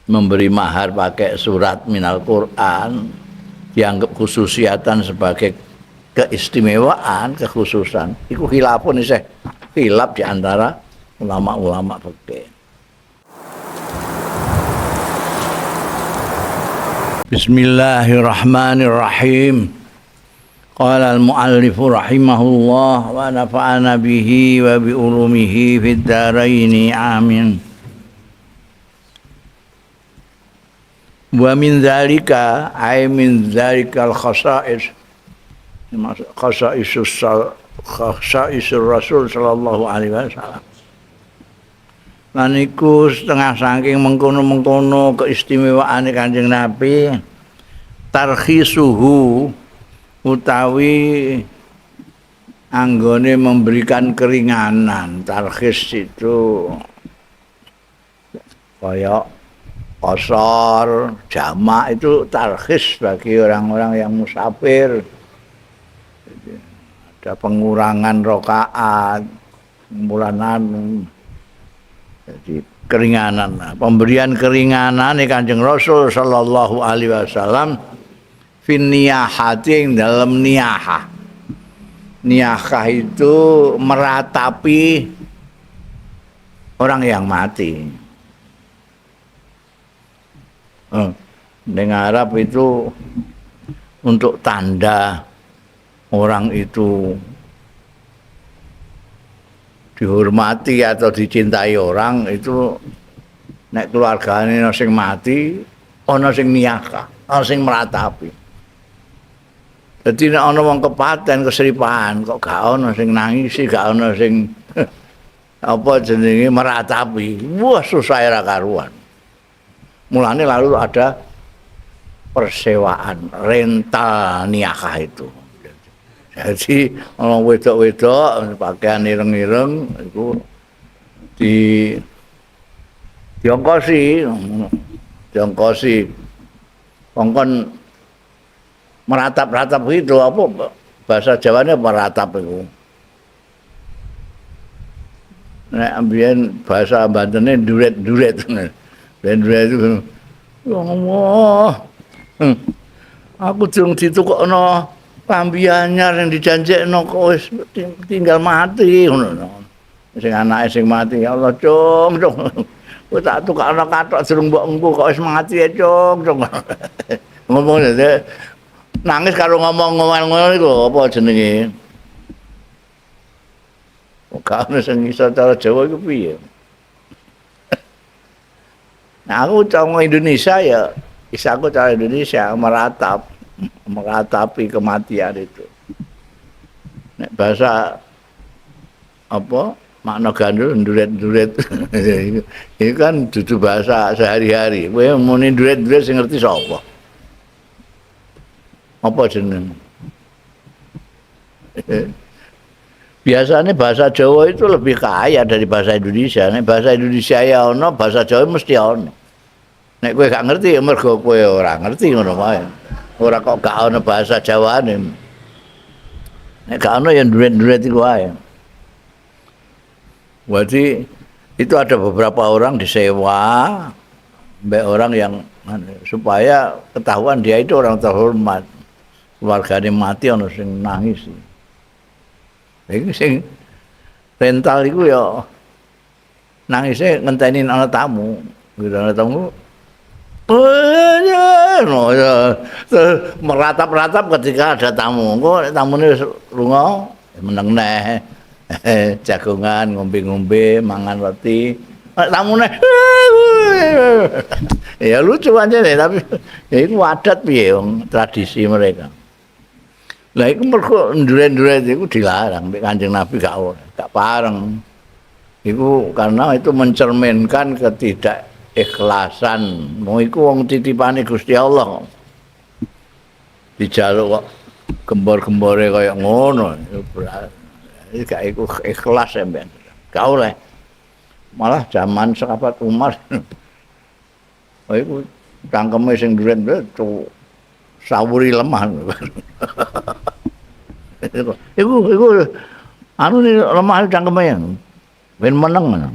Memberi mahar pakai surat minal Quran dianggap khususiatan sebagai keistimewaan, kekhususan. Iku khilafun isih khilaf di antara ulama-ulama fikih. Bismillahirrahmanirrahim. Qala al-muallif rahimahullah wa nafa'ana bihi wa bi ulumihi fid dharain amin. Wa min dzalika ay min dzalikal khasa'is, khasaisus khasaisur rasul sallallahu alaihi wasallam. Lan iku setengah saking mengkono-mengkono keistimewaane Kanjeng Nabi, tarkhisuhu utawi anggone memberikan keringanan. Tarkhis itu kaya qasar, jamak itu tarkhis bagi orang-orang yang musafir. Ada pengurangan rakaat, bulanan. Jadi keringanan, pemberian keringanan Kanjeng Rasul sallallahu alaihi wasallam fin niyahati ing dalem niyahah. Niyahah itu meratapi orang yang mati. Ning Arab itu untuk tanda orang itu dihormati atau dicintai orang itu nek keluargane ana sing mati, ana sing niyaka, ana sing meratapi. Dadi nek ana wong kepaten kesripahan kok gak ana sing nangisi, gak ana sing apa jenenge meratapi. Wah, susah ra karuan. Mulane lalu ada persewaan rental niyakah itu. Jadi ana wedok-wedok pakaian ireng-ireng iku di diongkosi, diongkosi. Kongkon meratap-ratap gitu, apa bahasa Jawane meratap iku. Nek ambiyen bahasa Bantene duret-duret. Duret itu. Ya Allah. Aku durung ditukokno klambi anyar yang dijanjekno kok wis tinggal mati ngono. Sing anake sing mati, ya Allah, cung, cung. Kowe tak tukokno kathok durung mbok engko kok wis mati ya, cung, cung. Ngomong nangis karo ngomong ngono iku apa jenenge? Gak ono sing iso cara Jawa iku piye? Nah, aku cara Indonesia ya, isa aku cara Indonesia meratap, meratapi kematian itu. Nek bahasa apa makna gandul nduret-nduret. Ini kan dudu bahasa sehari-hari. Kowe muni nduret-nduret sing ngerti sapa? Apa jeneng? Biasanya bahasa Jawa itu lebih kaya dari bahasa Indonesia. Nek bahasa Indonesia ya ono, bahasa Jawa mesti ono. Nek kowe gak ngerti ya mergo kowe ora ngerti ngono wae. Ora kok gak ono bahasa Jawane. Nek gak ono ya nduret-nduret iku wae. Berarti itu ada beberapa orang disewa mbek orang yang supaya ketahuan dia itu orang terhormat. Keluargane mati ono sing nangis. Iku sing rental iku ya nangisnya ngenteni ana tamu, gitu ana tamu. No, ya, meratap-ratap ketika ada tamu. Engko tamune wis lunga, meneng neh. Jagongan, ngombe-ngombe, mangan roti. Tamune ya lucu aja deh, tapi ya itu adat piye wong tradisi mereka. Lah iku mergo nduren-nduren iku dilarang mbek Kanjeng Nabi gak oleh, gak pareng. Iku karena itu mencerminkan ketidakikhlasan. Mau iku wong titipane Gusti Allah. Dijaluk kok gembor-gembore kaya ngono. Gak iku ikhlas sampean. Gak oleh. Malah zaman sahabat Umar. Oh iku cangkeme sing nduren-nduren sawuri lemah. Iku anu lemah cangkeme ben meneng.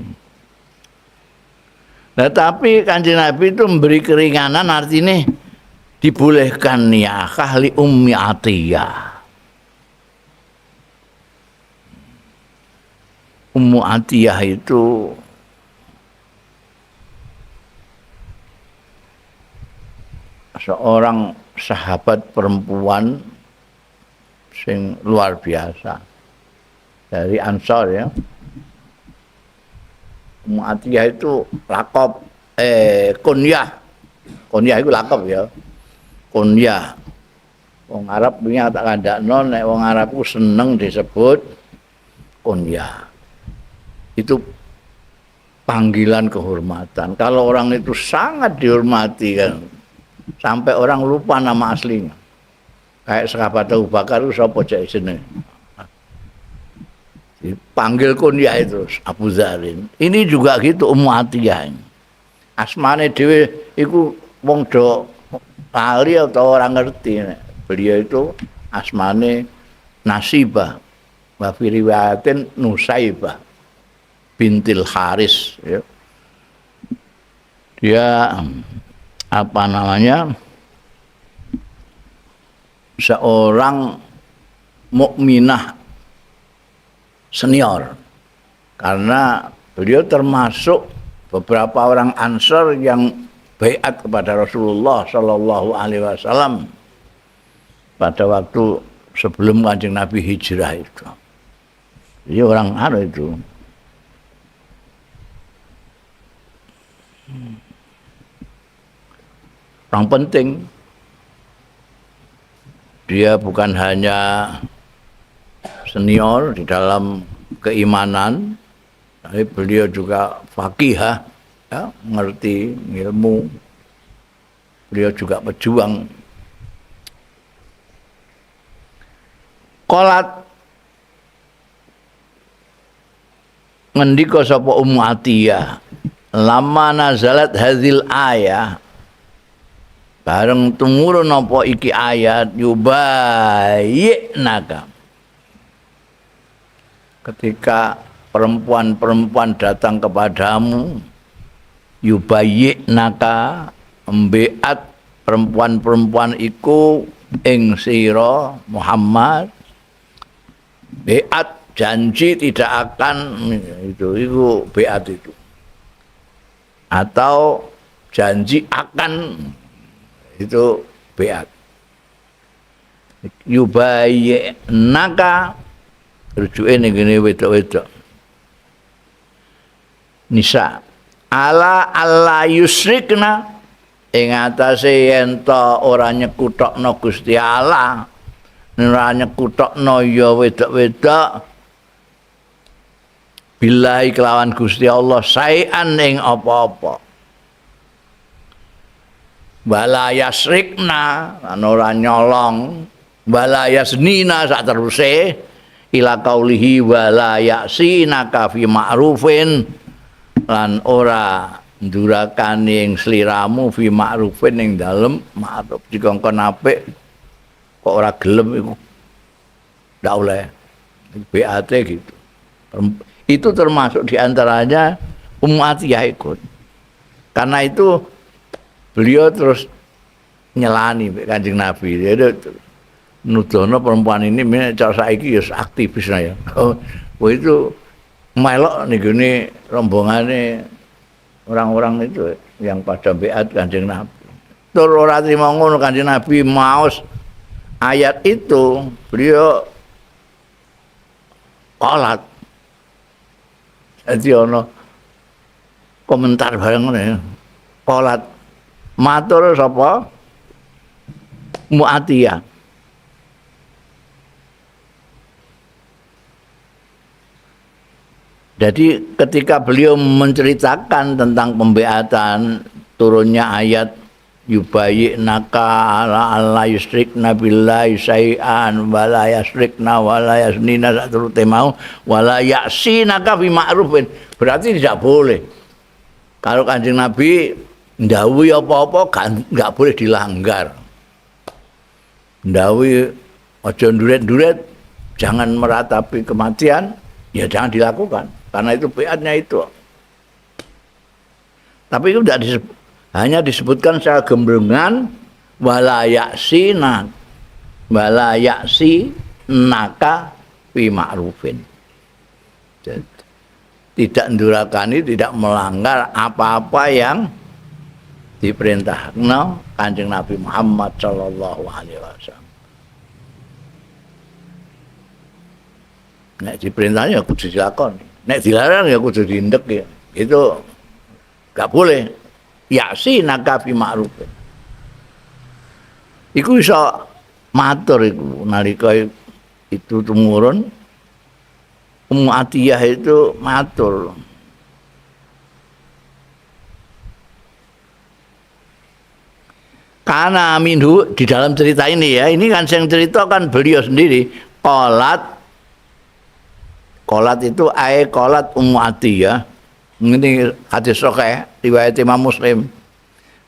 Nah, tapi Kanjeng Nabi itu memberi keringanan, artinya dibolehkan niyakah li Ummi Atiyah. Ummu Atiyah itu seorang sahabat perempuan sing luar biasa dari Ansor ya. Ummu Atiyah itu lakop kunyah. Kunyah itu lakop ya. Kunyah. Wong Arab wingi tak kandakno nek wong Arab ku seneng disebut kunyah. Itu panggilan kehormatan. Kalau orang itu sangat dihormati kan, sampai orang lupa nama aslinya. Kayak sahabat Abu Bakar itu sapa cek jenenge? Dipanggil kunyah itu Abu Zarin. Ini juga gitu Ummu Atiyah. Asmane dhewe iku wong do lali atau orang ngerti. Beliau itu asmane Nasibah wa fi riwayatin Nusaibah bintil Haris ya. Dia apa namanya, seorang mukminah senior, karena beliau termasuk beberapa orang Ansor yang baiat kepada Rasulullah Shallallahu Alaihi Wasallam pada waktu sebelum Kanjeng Nabi hijrah itu. Jadi orang anu itu. Orang penting. Dia bukan hanya senior di dalam keimanan, tapi beliau juga fakihah, ya, ngerti ilmu. Beliau juga pejuang. Qalat ngendika sapa Ummu Atiyah, lama nazalat hadhil ayah, bareng tumurun apa iki ayat yubayyinaka, ketika perempuan-perempuan datang kepadamu, yubayyinaka mbeat perempuan-perempuan iku ing sira Muhammad, beat janji tidak akan itu, iku beat itu, atau janji akan, itu beat. Yubayyinaka rujuke ning ngene wedok-wedok nisa, ala alla yusrikna ing atase yen ta ora nyekutokno Gusti Allah, ora nyekutokno ya wedok-wedok billahi kelawan Gusti Allah saean ing apa-apa, wala yasrikna lan ora nyolong, wala yasnina sak teruse ila qaulihi wala yasinaka fi ma'rufin lan ora ndurakani ing sliramu fi ma'rufin ing dalem ma'ruf. Dikongkon apik kok ora gelem iku ndak oleh. BAT gitu. Itu termasuk diantaranya Ummu Atiyah ikut. Karena itu beliau terus nyelani Kanjeng Nabi. Jadi nudono perempuan ini cara saiki ya aktivis ya. Oh, itu melok nih rombongane orang-orang itu yang pada beat Kanjeng Nabi. Tur ora trimo ngono Kanjeng Nabi maos ayat itu, beliau kolat. Jadi ono komentar bareng ngono ya. Kolat matur sapa Ummu Atiyah. Jadi ketika beliau menceritakan tentang pembeatan turunnya ayat yubayyinaka ala alla yusrikna billahi syai'an wala yasrikna wala yasnina saturute mau wala yasinaka fi ma'rufin, berarti tidak boleh. Kalau Kanjeng Nabi ndhawuhi apa-apa enggak boleh dilanggar. Ndhawuhi aja nduret-nduret, jangan meratapi kematian, ya jangan dilakukan. Karena itu biatnya itu. Tapi itu tidak hanya disebutkan secara gemblengan wala yaksina wala yaksi naka fi ma'rufin. Tidak ndurakani, tidak melanggar apa-apa yang diperintahkan Kanjeng Nabi Muhammad sallallahu alaihi wasallam. Nek diperintahnya ya kudu dilakoni, nek dilarang ya kudu diindek ya. Itu gak boleh. Yaksi naka fi ma'rufin. Iku iso matur iku nalika itu tumurun Ummu Atiyah itu matur. Karena minhu di dalam cerita ini ya, ini kan yang cerita kan beliau sendiri. Qalat, qalat itu ae qalat Ummu Atiyah. Ini hadis sahih riwayat Imam Muslim.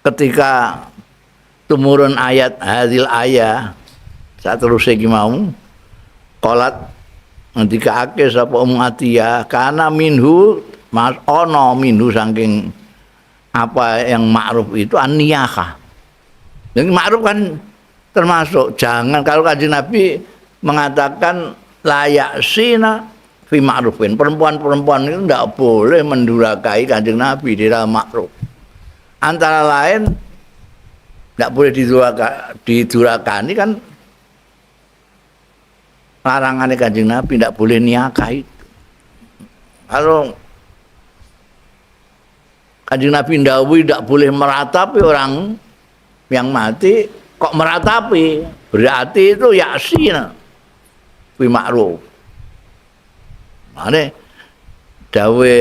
Ketika tumurun ayat hadil ayah saat terus iki mau qalat ngendikake sapa Ummu Atiyah kana minhu mas ana minhu saking apa yang ma'ruf itu an-niyahah. Yang ma'ruf kan termasuk jangan kalau Kanjeng Nabi mengatakan layak sina fi ma'rufin. Perempuan-perempuan itu tidak boleh mendurakai Kanjeng Nabi di dalam ma'ruf. Antara lain tidak boleh didurakani kan larangannya Kanjeng Nabi tidak boleh niakah itu. Kalau Kanjeng Nabi ndawuhi tidak boleh meratapi orang yang mati, kok meratapi? Berarti itu yaksina fi ma'ruf. Mane dawe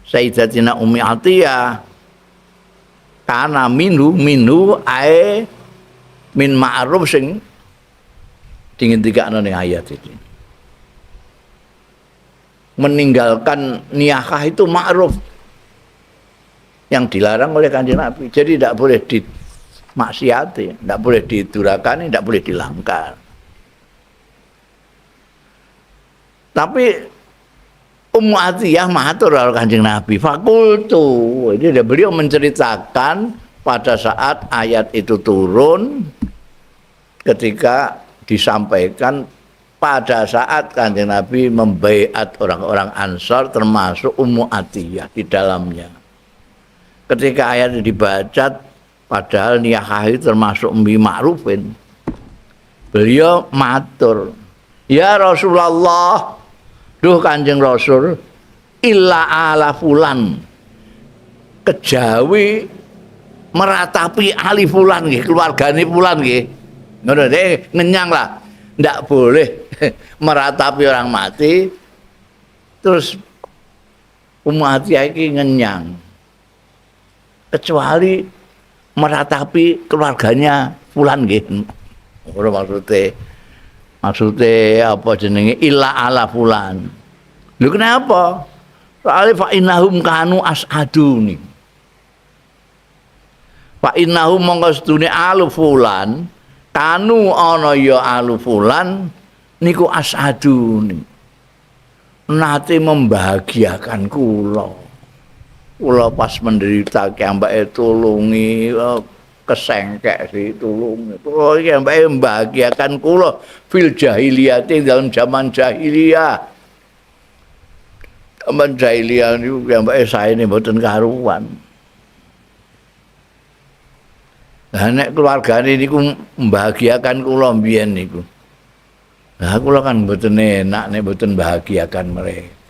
Sayyidatina Ummi Atiyah kana minhu minhu ae min ma'ruf sing dingendikakno ning ayat iki. Meninggalkan niyakah itu ma'ruf yang dilarang oleh Kanjeng Nabi. Jadi tidak boleh dimaksiati, tidak boleh didurakani, tidak boleh dilanggar. Tapi Ummu Atiyah matur karo Kanjeng Nabi, fakultu. Jadi beliau menceritakan pada saat ayat itu turun ketika disampaikan pada saat Kanjeng Nabi membaiat orang-orang Ansor termasuk Ummu Atiyah di dalamnya. Ketika ayat itu dibaca padahal niyahah itu termasuk mi ma'rufin. Beliau matur, "Ya Rasulullah, duh Kanjeng Rasul, illa ala fulan." Kejawi meratapi ali fulan nggih, keluargane fulan nggih. Ngono deh, ngenyang lah. Ndak boleh meratapi orang mati. Terus Ummu Atiyah iki ngenyang. Kecuali meratapi keluarganya fulan nggih. Ora maksudnya. Maksudnya apa jenenge illa ala fulan. Lho kenapa? Soale fa innahum kanu as'aduni. Fa innahum mongko sedune alu fulan, kanu ana ya alu fulan niku as'aduni. Nate membahagiakan kula. Kula pas menderita kiambake tulungi, kesengkek ditulungi. Kula iki ambake membahagiakan kula fil jahiliyah, dalam zaman jahiliyah. Zaman jahiliyah niku kiambake saene mboten karuan. Lah nek keluargane niku membahagiakan kula mbiyen niku. Lah kula kan mboten enak nek mboten bahagiakan mereka.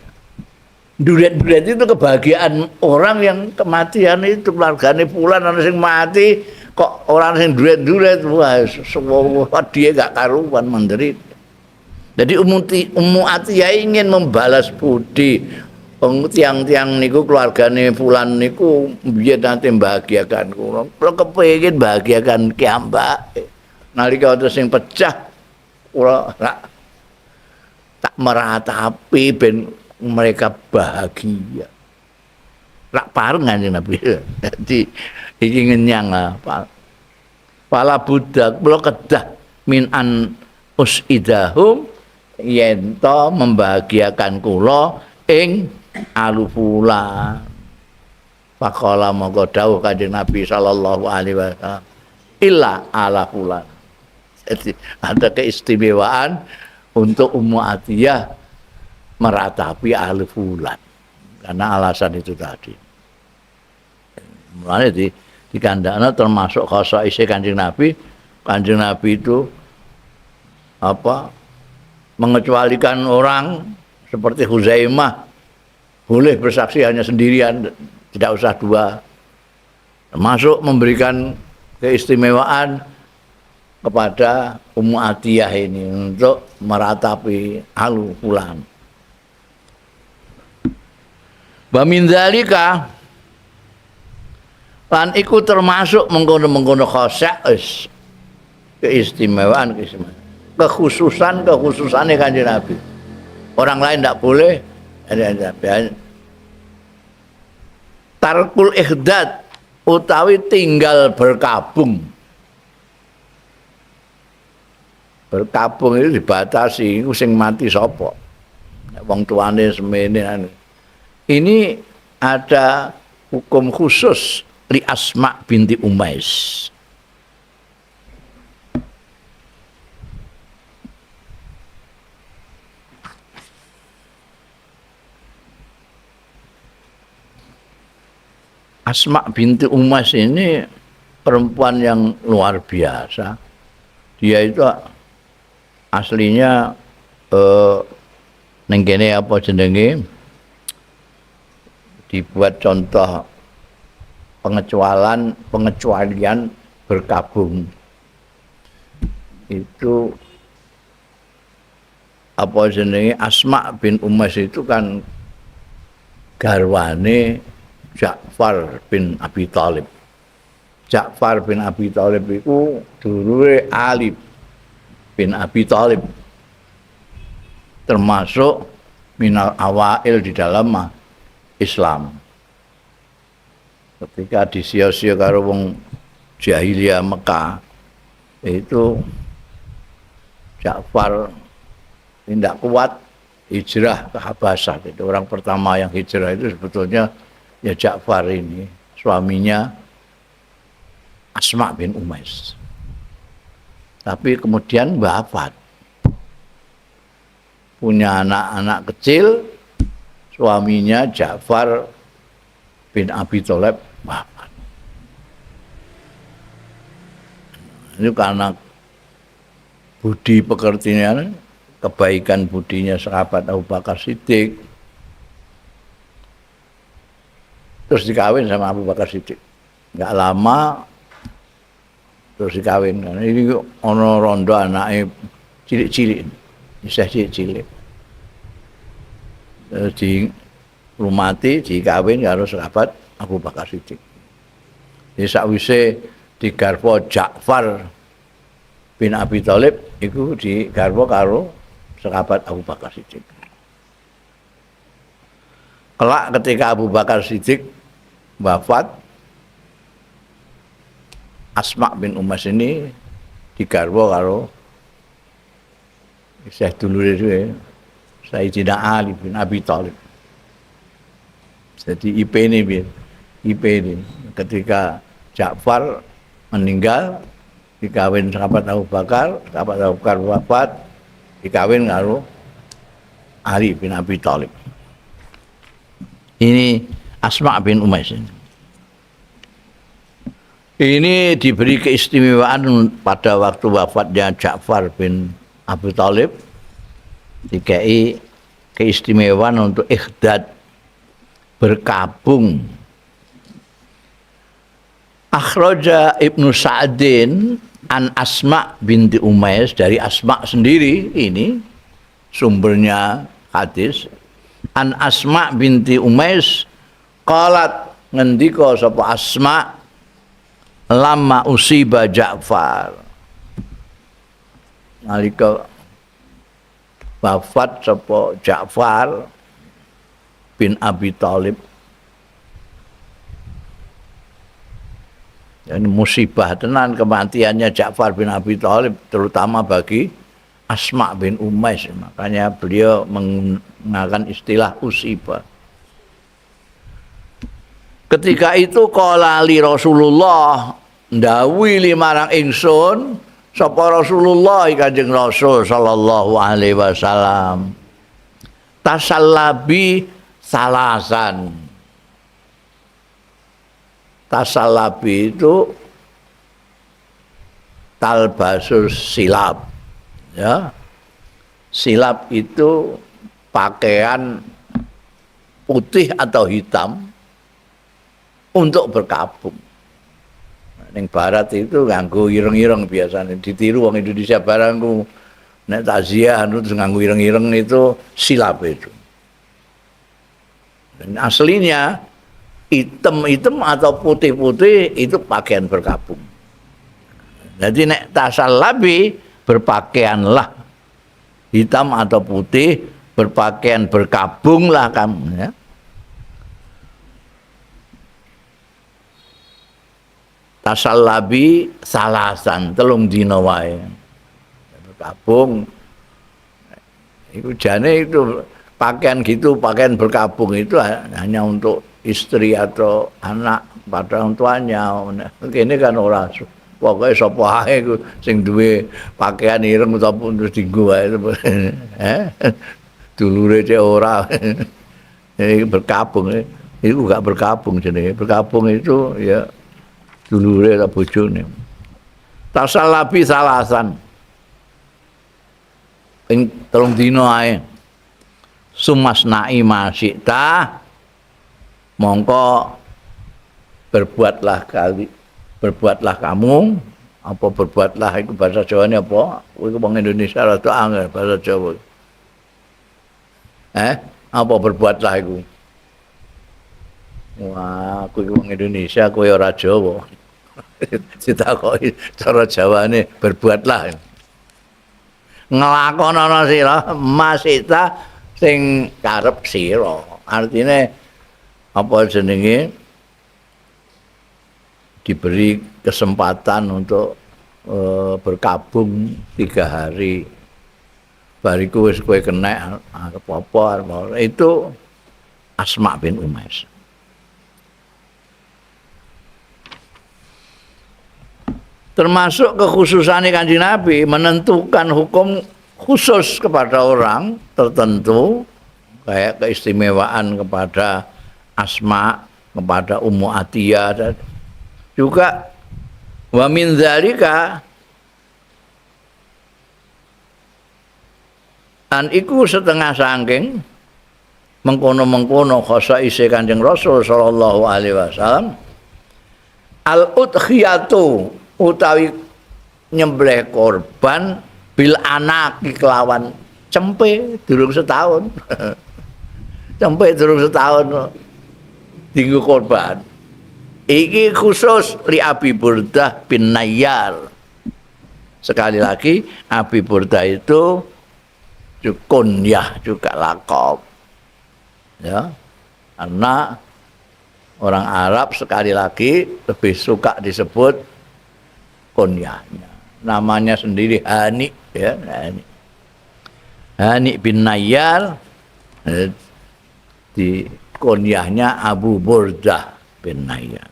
Duret-duret itu kebahagiaan orang yang kematian itu, keluargane fulan ana sing mati kok orang sing duret-duret, wah semua dia gak karuan menderita. Jadi Ummu Atiyah ingin membalas budi. Wong tiang-tiang niku keluargane fulan niku biyen nate mbahagiakan kula. Kula kepengin bahagiakan kiambak. Nalika wonten sing pecah kula tak meratapi ben mereka bahagia. Rak pareng Kanjeng Nabi. Dadi iki ngenyang lah. Pala budak kula kedah min an usidahum yen to membahagiakan kula ing alufulan. Faqala mongko dawuh Kanjeng Nabi sallallahu alaihi wasallam illa ala fulan. Jadi ada keistimewaan untuk Ummu Atiyah meratapi ahli fulan karena alasan itu tadi. Mulane di dikandakno termasuk khasaise Kanjeng Nabi. Kanjeng Nabi itu apa mengecualikan orang seperti Huzaimah boleh bersaksi hanya sendirian, tidak usah dua. Termasuk memberikan keistimewaan kepada Ummu Atiyah ini untuk meratapi alu fulan. Wa min dzalika lan iku termasuk mengkono-mengkono khasais keistimewaan, keistimewaan, kekhususan, kekhususane Kanjeng Nabi. Orang lain ndak boleh. Tarkul ihdad utawi tinggal berkabung. Berkabung itu dibatasi, iku sing mati sapa? Nek wong tuane semene. Ini ada hukum khusus li Asma binti Umais. Asma binti Umais ini perempuan yang luar biasa. Dia itu aslinya ning kene apa jenenge dibuat contoh pengecualian berkabung. Itu apa jenenge Asma bin Umais itu kan garwane Ja'far bin Abi Thalib. Ja'far bin Abi Thalib iku dulure Ali bin Abi Thalib, termasuk minal awail di dalam Islam. Ketika disia-sia karo wong jahiliyah Mekah, itu Ja'far tidak kuat hijrah ke Habasyah. Jadi orang pertama yang hijrah itu sebetulnya ya Ja'far ini, suaminya Asma bin Umais. Tapi kemudian wafat. Punya anak-anak kecil, suaminya Ja'far bin Abi Thalib wafat. Itu karena budi pekertinya, kebaikan budinya sahabat Abu Bakar Siddiq. Terus dikawin sama Abu Bakar Siddiq. Nggak lama terus dikawin. Ini ono rondo anake cilik-cilik, isih cilik-cilik. Terus di rumati dikawin karo sahabat Abu Bakar Siddiq. Jadi sakwise digarwa Ja'far bin Abi Thalib iku digarwa karo sahabat Abu Bakar Siddiq. Kelak ketika Abu Bakar Siddiq wafat, Asma bin Umais ini digarwa karo isih dulure dhewe, Sayyidina Ali bin Abi Thalib. Jadi IP ini, IP ini ketika Ja'far meninggal dikawin sahabat Abu Bakar, sahabat Abu Bakar wafat dikawin karo Ali bin Abi Thalib. Ini Asma bin Umais ini. Ini diberi keistimewaan pada waktu wafatnya Ja'far bin Abi Thalib, dikai keistimewaan untuk ikhdad, berkabung. Akhraja Ibnu Sa'din an Asma binti Umais, dari Asma sendiri ini sumbernya hadis. An Asma binti Umais qalat, ngendika sapa Asma, lama usiba Ja'far, nalika wafat sapa Ja'far bin Abi Thalib. Ini musibah tenan kematiannya Ja'far bin Abi Thalib, terutama bagi Asma bin Umais. Makanya beliau menggunakan istilah usibah. Ketika itu qala li Rasulullah ndawuhi li marang ingsun sapa Rasulullah Kanjeng Rasul sallallahu alaihi wasallam tasallabi salasan. Tasallabi itu talbasus silap, ya. Silap itu pakaian putih atau hitam untuk berkabung. Ning barat itu nganggo ireng-ireng biasanya, ditiru wong Indonesia barangku nek takziah terus nganggo ireng-ireng itu silap itu. Dan aslinya hitam-hitam atau putih-putih itu pakaian berkabung. Jadi nek tasallabi berpakaianlah hitam atau putih, berpakaian berkabunglah kamu, ya. Tasallabi salasan 3 dina wae. Berkabung. Iku jane itu pakaian gitu, pakaian berkabung itu hanya untuk istri atau anak pada orang tuanya. Kene kan ora, pokoke sapa ae iku sing duwe pakaian ireng utawa terus dienggo wae. Dulure cek ora. Ini berkabung, itu gak berkabung jenenge. Berkabung itu ya dulure ta bojone. Tasallabi salasan. Ping 3 dina ae. Sumasnai masyita mongko berbuatlah kali, berbuatlah kamu, apa berbuatlah iku bahasa Jawane apa? Iku wong Indonesia rada angel bahasa Jawa. Apa berbuatlah iku? Wah, aku iku wong Indonesia, kowe ora Jawa. Ditakoki cara Jawane berbuatlah. Nglakonono sira masita sing karep sira. Artine apa jenenge? Diberi kesempatan untuk berkabung 3 hari. Bariku wis kowe kenek arep apa arep apa. Itu Asma bin Umais. Termasuk kekhususan Kanjeng Nabi menentukan hukum khusus kepada orang tertentu, kayak keistimewaan kepada Asma, kepada Ummu Atiyah, dan juga wa min dzalika an iku setengah saking mengkono-mengkono khasaise Kanjeng Rasul sallallahu alaihi wasallam al udhiyatu utawi nyembelih korban bil anaki kelawan cempe durung setahun. Cempe durung setahun dinggo korban. Iki khusus li Abi Burdah bin Nayyar. Sekali lagi Abi Burdah itu kunyah juga lakop. Ya. Karena orang Arab sekali lagi lebih suka disebut kunyahnya. Namanya sendiri Hani, ya, Hani. Hani bin Nayyar, di kunyahnya Abu Burdah bin Nayyar.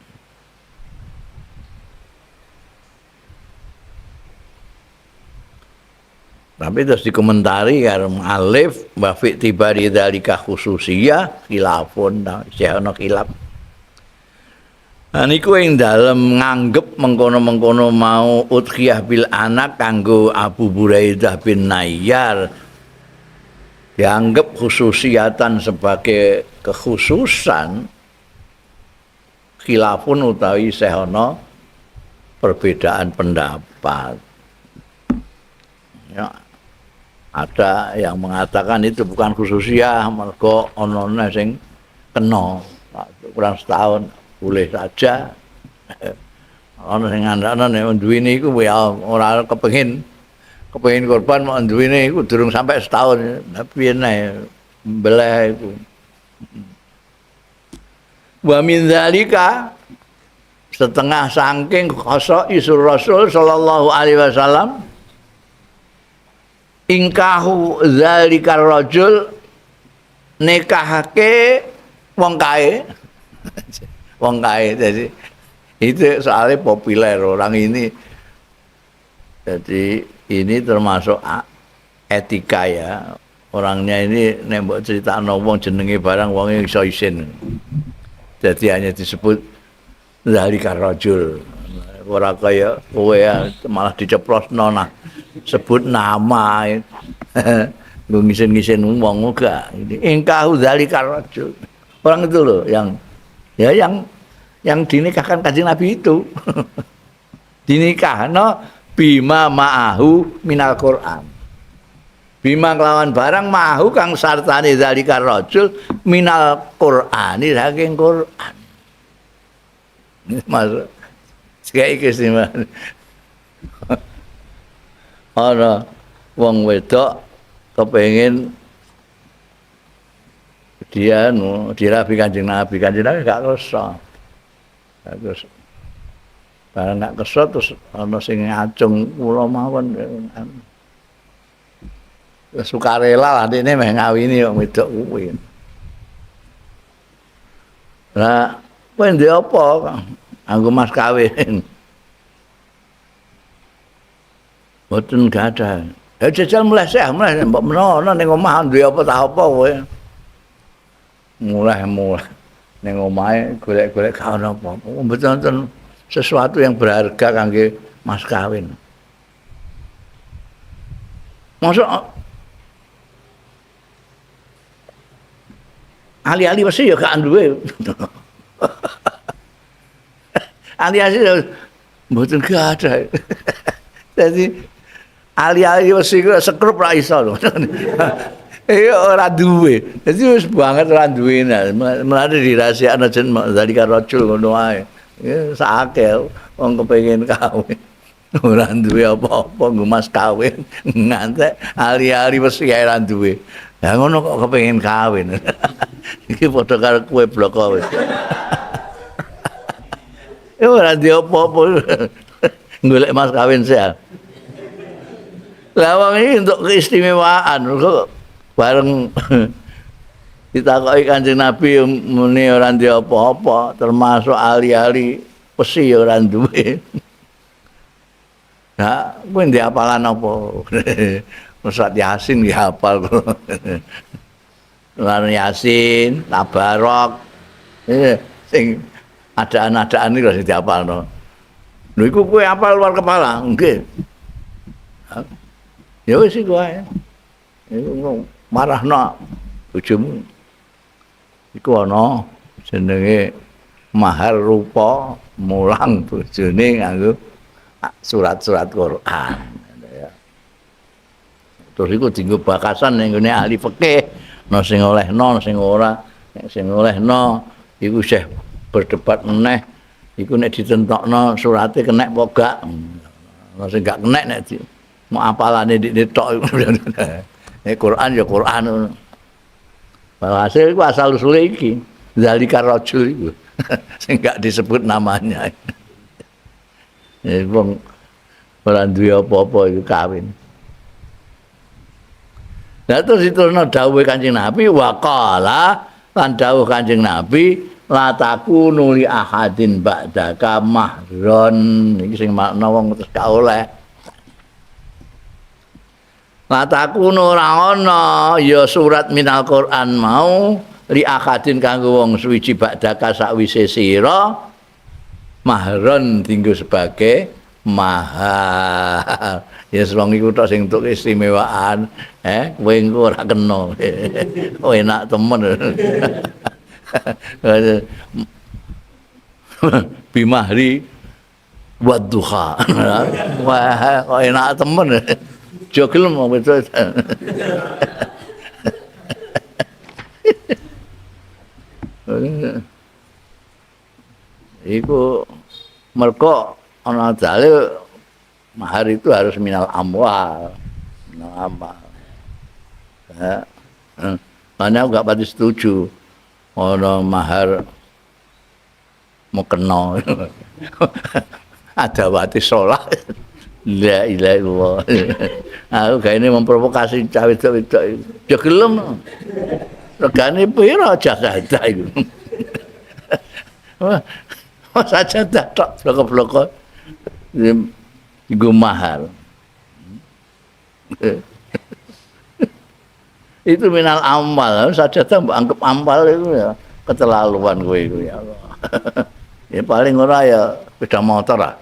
Tapi terus dikomentari karo alif wa fi tibari dzalika khususiyah khilafun, isih ana khilaf. Nah niku ing dalem nganggep mengkono-mengkono mau udhiyah bil anak kanggo Abu Buraidah bin Nayyar dianggap khususiatan sebagai kekhususan, khilafun utawi isih ana perbedaan pendapat. Ya, ada yang mengatakan itu bukan khususiah, mergo onone sing kena kurang setahun boleh saja. Ana sing ngandakno nek duwene iku ya ora kepengin korban mau duwene iku durung sampai setahun. Lah piye nek mbeleh iku. Wa min dzalika setengah saking khasaisul Rasul sallallahu alaihi wasallam ingkahu dzalikar rajul nikahake wong kae. Wong kae jadi itu soalnya populer orang ini. Jadi ini termasuk etika ya. Orangnya ini nek mbok critakno wong jenenge barang wonge iso isin. Jadi hanya disebut zalika rajul. Ora kaya kowe malah diceplosno nah sebut nama. Nggo ngisin-ngisin wong uga. Ingkahu zalika rajul. Orang itu loh yang ya yang dinikahkan Kanjeng Nabi itu. Dinikahno bima ma'ahu minal Quran. Bima kelawan barang ma'ahu kang sartane zalika rajul minal Qur'ani saking Quran. Masuk kayak keistimewaan. Ana wong wedok kepengin dia nu dirabi Kanjeng Nabi, Kanjeng Nabi gak kersa. Terus barang gak kersa terus ana sing ngacung kula mawon sukarela lah dene meh ngawini wong wedok kuwi. Lah kowe ndek apa anggo mas kawin? Mboten gadah. Ya jajal mulih sih, mulih mbok menawa ning omah duwe apa ta apa kowe. Mulih-mulih ning omahe golek-golek gak ono apa-apa. Mboten wonten sesuatu yang berharga kangge mas kawin. Mosok ali-ali mesti ya gak duwe. Ali-ali mboten gadah. Dadi ali-ali mesti sekrup ra iso lho. Iya ora duwe. Dadi wis banget ora duwe. Mulane dirahasiakno jeneng zalika rajul ngono ae. Sakake wong kepengin kawin. Ora duwe apa-apa nggo mas kawin ngantek ali-ali mesti ae ora duwe. Lah ngono kok kepengin kawin. Iki padha karo kowe bloko wis. Ya ora duwe apa-apa. Golek mas kawin sih. Lah wong iki untuk keistimewaan kok bareng ditakoki Kanjeng Nabi muni ora duwe apa-apa, termasuk ali-ali besi ora duwe. Nah, kowe ndek apalan apa? Surat Yasin nggih hafal. Lan Yasin, Tabarok. Sing adaan-adaan iki sing dihafalno. Lho iku kowe hafal luar kepala? Nggih. Ya wis iku ae. Iku marahno bojomu. Iku ana jenenge mahar rupa mulang bojone nganggo surat-surat Quran. Terus iku dienggo bakasan ning nggone ahli fikih, ana sing olehno, sing ora. Nek sing olehno iku isih berdebat meneh, iku nek ditentokno surate kenek apa gak. Ana sing gak kenek nek mau apalane ndikne tok. Nek Quran ya Quran. Walhasil iku asal usule iki, zalika rajul iku. Sing gak disebut namanya. Ya wong ora duwe apa-apa iku kawin. Lah terus diterusno dawuhe Kanjeng Nabi waqala lan dawuh Kanjeng Nabi la takunu li ahadin ba'daka mahron. Iki sing makna wong terus gak oleh. La takunu ora ana ya surat minal Quran mau li ahadin kanggo wong suwiji ba'daka sakwise sira mahron dinggo sebagai mahar. Ya wong iku tok sing entuk keistimewaan, kowe engko ora kena. Oh enak temen. Bimahri wadduha. Wah, kok enak temen. Jogel mau itu. Iku mergo ana dalil mahar itu harus minal amwal, minal amwal. Ya. Makanya aku gak pati setuju ana mahar mukena. Adawati sholat. La ilaha illallah. Aku gaene memprovokasi cah wedok-wedok. Ya gelem. Regane pira Jakarta iku. Oh, sajadah tok bloko-bloko iku mahar. Itu minal amal, sajadah mbok anggap amal itu ya keterlaluan kowe iku ya Allah. Ya paling ora ya sepeda motor lah.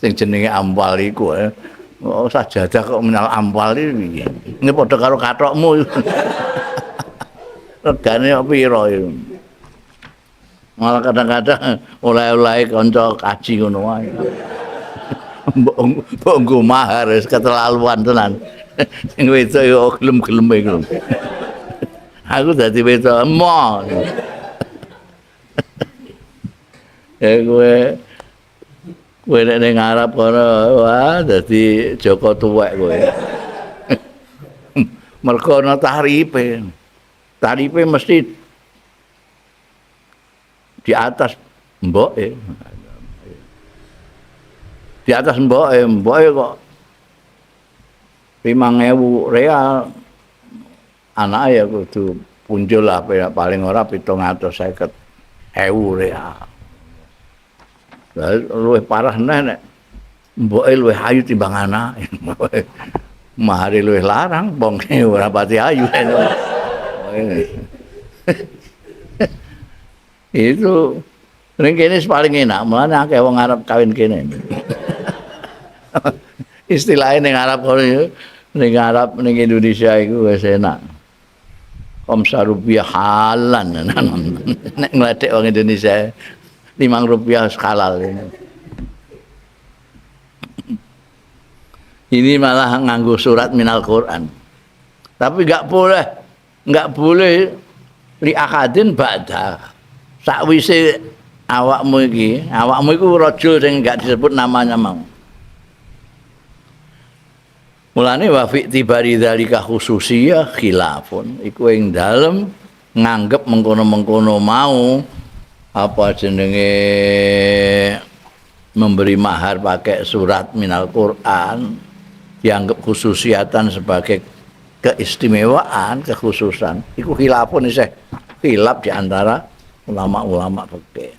Sing jenenge ampal iku ya. Oh, sajadah kok minal ampal iki. Ini padha karo kathokmu. Regane kok pira iku. Malah kadang-kadang oleh-oleh kanca kaji ngono wae. Mbok nggo mahar wis keterlaluan tenan. Sing wedok yo gelem-gelem iku. Aku dadi wedok emoh. Ya kowe nek ning Arab kono wah dadi Joko tuwek kowe. Mergo ana tarife. Tarife mesti di atas mboke. Di atas mboke, mboke kok 5.000 real. Anake ya kudu punjul lah paling ora 750.000 real. Lah luwih parah neh nek mboke luwih ayu timbang anake. Mahare luwih larang, wonge ora pati ayu. Itu ning kene paling enak, mulane akeh wong Arab kawin kene. Istilahnya ning Arab kono ya, ning Arab ning Indonesia iku wis enak. Komsa rupiah halan. Nek ngledek wong Indonesia 5 rupiah halal. Ini malah nganggo surat minal Quran. Tapi enggak boleh li akadin ba'da. Sakwise awakmu iki, awakmu iku rajul sing enggak disebut namanya mau. Mulane wa fi tibari dzalika khususiyah khilafun. Iku ing dalem nganggep mengkono-mengkono mau apa jenenge memberi mahar pakai surat minal Quran dianggap khususiatan sebagai keistimewaan, kekhususan. Iku khilafun isih khilaf di antara ulama-ulama fikih.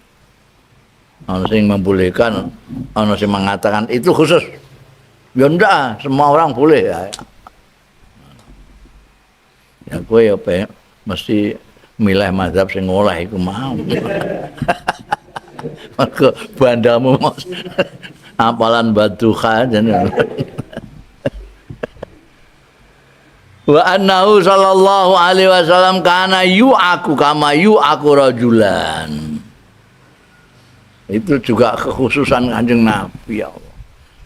Ana sing membolehkan, ana sing mengatakan itu khusus. Ya ndak, semua orang boleh ya. Ya kowe ya mesti milih mazhab sing oleh iku mau. Mergo bandamu apalan baduha jenenge. Wa annahu sallallahu alaihi wasallam kana yu'aku kama yu'aku rajulan. Itu juga kekhususan Kanjeng Nabi ya Allah.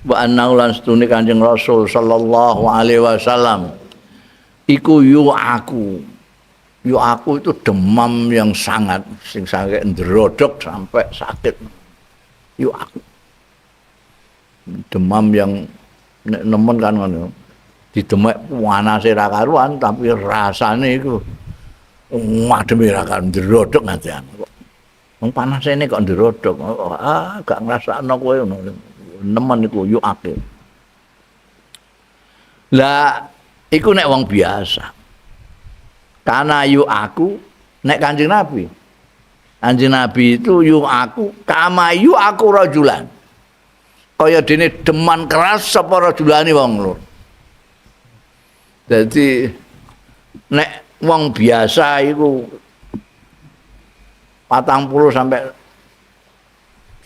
Wa annahu lan setune Kanjeng Rasul sallallahu alaihi wasallam iku yu'aku. Yu'aku itu demam yang sangat sing sampai ndrodok sampai sakit. Yu'aku. Demam yang nek nemen kan ngono. Didemek panase ra karuan tapi rasane iku ngademe ra karuan ndrodok ngatean. Wong panasene kok ndrodok. Ah gak ngrasakno kowe ngono. Nemen iku yu'ake. Lah iku nek wong biasa. Karena yu aku nek Kanjeng Nabi. Kanjeng Nabi itu yu aku kama yu aku rajulan. Kaya dene deman keras sapa rajulane wong lur. Jadi nek wong biasa iku 40 sampai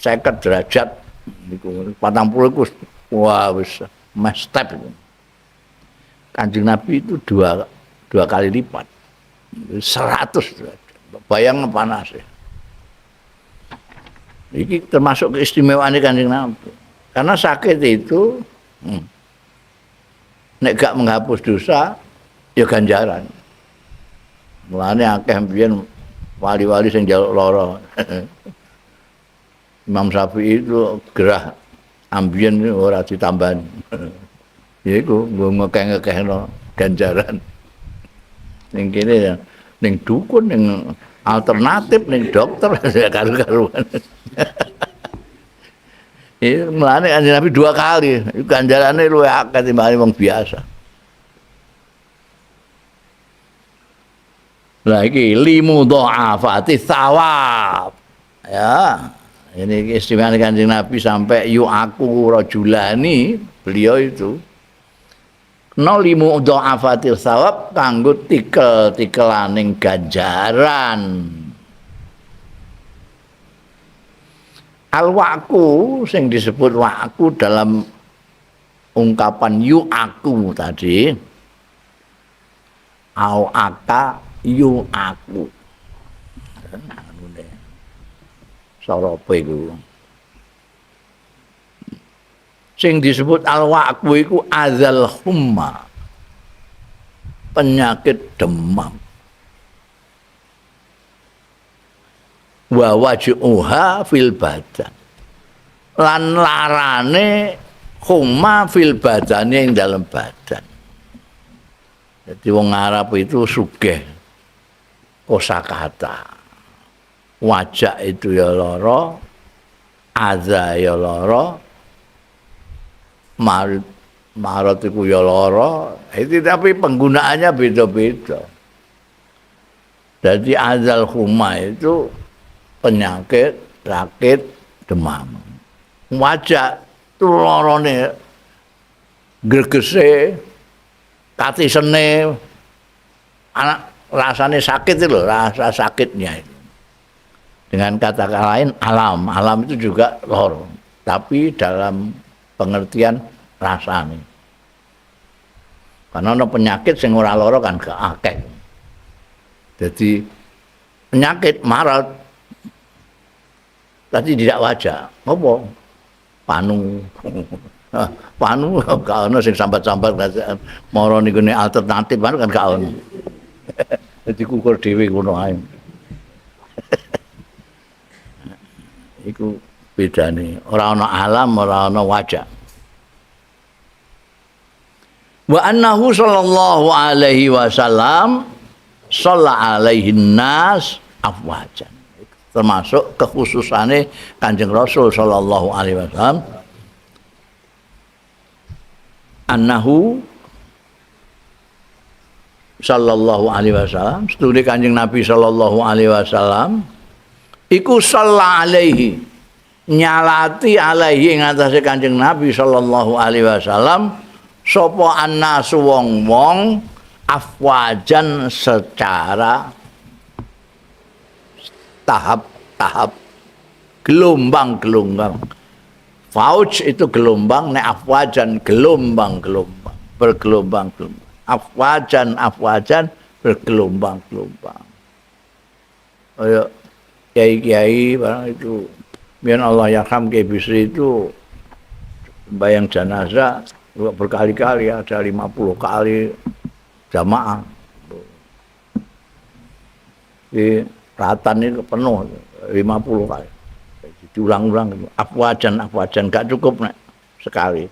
50 derajat niku 40 iku wah wis meh step iku. Kanjeng Nabi itu dua kali lipat. 100 derajat. Bayang panas ya. Ini termasuk keistimewaan Kanjeng Nabi. Karena sakit itu nek gak menghapus dosa ya ganjaran. Mulane akeh mbiyen wali-wali sing njaluk lara. Imam Syafi'i itu gerah ambien ora ditambani. Ya iku nggo ngekeh-ngekehno ganjaran. Ning kene ya ning dukun, ning alternatif, ning dokter karu-karuan. Ini mulane Kanjeng Nabi 2 kali, ganjarane luwih akeh timbangane wong biasa. Lah iki limu dha'afati thawab. Ya, ini keistimewaan Kanjeng Nabi sampai yu'aku rajulani beliau itu nolimu dha'afatil thawab kanggo tikel-tikelaning ganjaran. Al-wa'ku sing disebut wa'ku dalam ungkapan yu'aku tadi, au aka yu'aku. Sorope iku. Sing disebut al-wa'ku iku azal humma, penyakit demam. Wa waj'uha fil badan, lan larane humma fil badane ing dalem badan. Jadi wong Arab itu sugih kosakata. Wajak itu ya lara, aza ya lara, marat iku ya lara. Itu tapi penggunaannya beda-beda. Jadi azal humma itu penyakit sakit demam. Wajak itu larane gregese, katisene, anak rasane sakit itu loh, rasa sakitnya itu. Dengan kata lain alam, alam itu juga loro, tapi dalam pengertian rasane. Karena ana penyakit sing ora loro kan gak akeh. Jadi penyakit marat tadi tidak wajar. Apa? Panu. Panu gak ono sing sambat-sambat mara niku nek alternatif kan gak ono. Dadi kukur dhewe ngono ae. Iku bedane, ora ana alam, ora ana wajah. Wa annahu sallallahu alaihi wasallam shalla alaihi nas afwajan. Termasuk kekhususane Kanjeng Rasul sallallahu alaihi wasallam annahu sallallahu alaihi wasallam, sedune Kanjeng Nabi sallallahu alaihi wasallam iku shalla alaihi, nyalati alaihi ing atase Kanjeng Nabi sallallahu alaihi wasallam sapa annasu wong-wong afwajan secara tahap-tahap, gelombang-gelombang. Fauj itu gelombang, nek afwajan gelombang-gelombang, bergelombang-gelombang. Afwajan, afwajan, bergelombang-gelombang. Ayo kiai-kiai barang itu, biar Allah yarham Kiai Bisri itu sembahyang jenazah berkali-kali, ada 50 kali jamaah. Di ratan itu penuh 50 kali. Diulang-ulang afwajan, afwajan gak cukup nek sekali.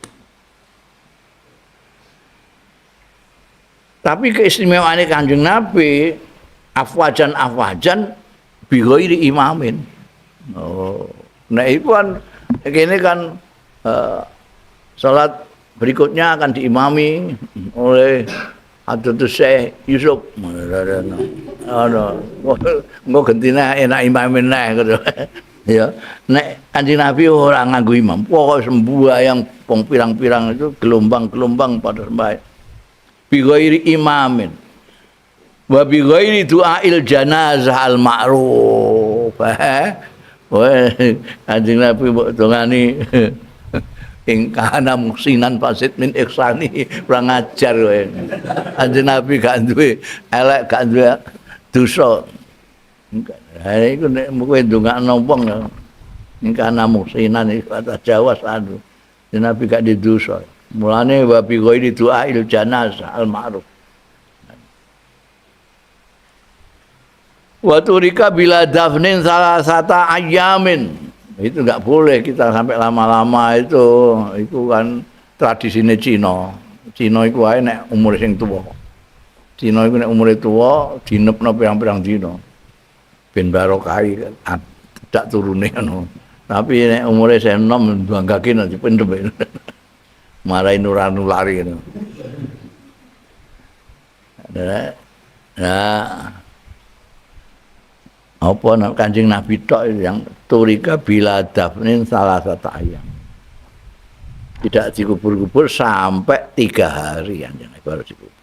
Tapi keistimewaan Kanjeng Nabi afwajan afwajan bi ghairi imamin. Oh, nah itu kan ini kan salat berikutnya akan diimami oleh Hadratus Syekh Yusuf. Ono, engko gentine enak imamin neh gitu. Ya, nek Kanjeng Nabi ora nganggo imam, pokoke sembahyang wong pirang-pirang itu gelombang-gelombang pada sembahyang. Bi ghairi imamin wa bi ghairi du'ail janazah al ma'ruf. Wah, Kanjeng Nabi mbok dongani ing kana muhsinan fasid min ihsani, kurang ajar kowe. Kanjeng Nabi gak duwe elek, gak duwe dosa. Ha iku nek kowe ndongakno wong ing kana muhsinan iku atas jawas anu. Kanjeng Nabi gak duwe dosa. Mulane wa bi ghairi du'ail janazah al ma'ruf. Wa turika bila dafnin salah sata ayamin. Itu enggak boleh kita sampai lama-lama itu. Itu kan tradisine Cina. Cina iku wae nek umur sing tuwa. Cina iku nek umure tuwa dinepno pirang-pirang dina. Ben barokahi tidak turune ngono. Tapi nek umure sing enom banggake nek dipendhem. Marahi nulari ngono. Nah, Apa Kanjeng Nabi tok yang turika bila dafnin salah satu ayam. Tidak dikubur-kubur sampai 3 hari Kanjeng Nabi baru dikubur.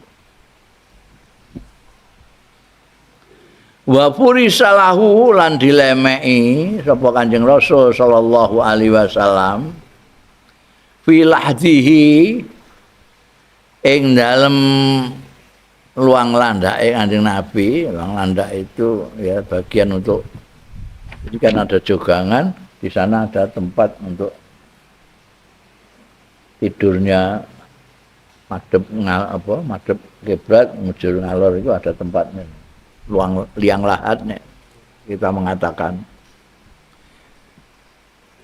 Wa furisalahu lan dilemeki sapa Kanjeng Rasul sallallahu alaihi wasallam fi lahdihi ing dalem luang landake Kanjeng Nabi. Luang landak itu ya bagian untuk, jadi kan ada jogangan di sana, ada tempat untuk tidurnya madhep ngal, apa madhep kiblat mujur ngalor itu ada tempatnya, luang liang lahat nek kita mengatakan.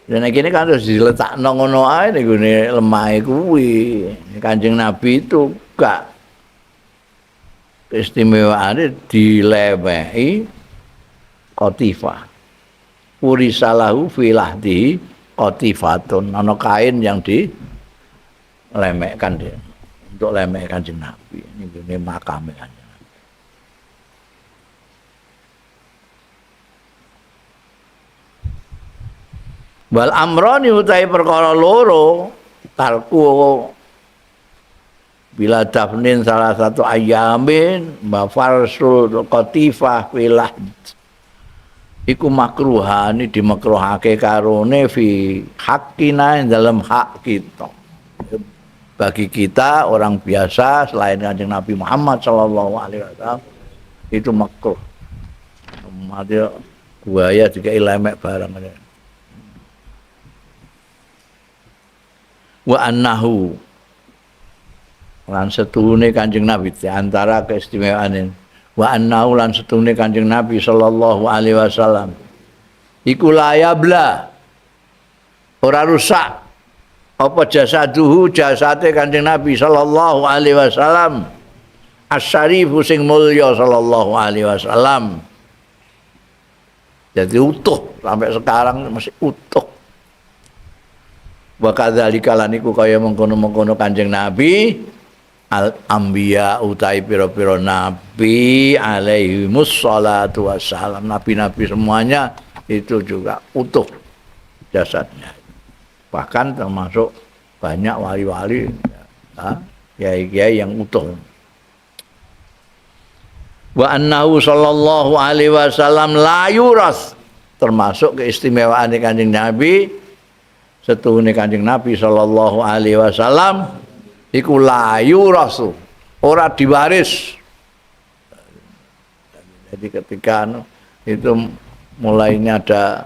Dan ini kan harus diletakno ngono ae ning gone lemahe kuwi. Kanjeng Nabi itu gak keistimewaane dilewehi qatifah. Purisalahu fi lahdi qatifatun, ana kain yang dilemekkan dia untuk lemek Kanjeng Nabi ning gone makame Kanjeng Nabi. Wal amroni utai perkara loro tarku bila dafnin salah satu ayamin wa farsul qatifah filah iku makruhani dimakruhake karone fi haqqina dalam hak kita. Bagi kita orang biasa selain Kanjeng Nabi Muhammad sallallahu alaihi wasallam itu makruh. Mati buaya dikai lemek barang. Wa annahu lan setuhune Kanjeng Nabi di antara keistimewaan wa annahu lan setuhune Kanjeng Nabi sallallahu alaihi wasallam iku layabla ora rusak apa jasaduhu jasate Kanjeng Nabi sallallahu alaihi wasallam asyarifu sing mulya sallallahu alaihi wasallam. Jadi utuh sampai sekarang masih utuh. Wa kadzalika lan iku kaya mengkono-mengkono Kanjeng Nabi al anbiya utai pira-pira nabi alaihi mussalatu wassalam, nabi-nabi semuanya itu juga utuh jasadnya. Bahkan termasuk banyak wali-wali, kiai-kiai yang utuh. Wa annahu sallallahu alaihi wasallam la yuras, termasuk keistimewaan Kanjeng Nabi setuhune Kanjeng Nabi sallallahu alaihi wasallam iku la yurasu, ora diwaris. Jadi ketika itu mulainya ada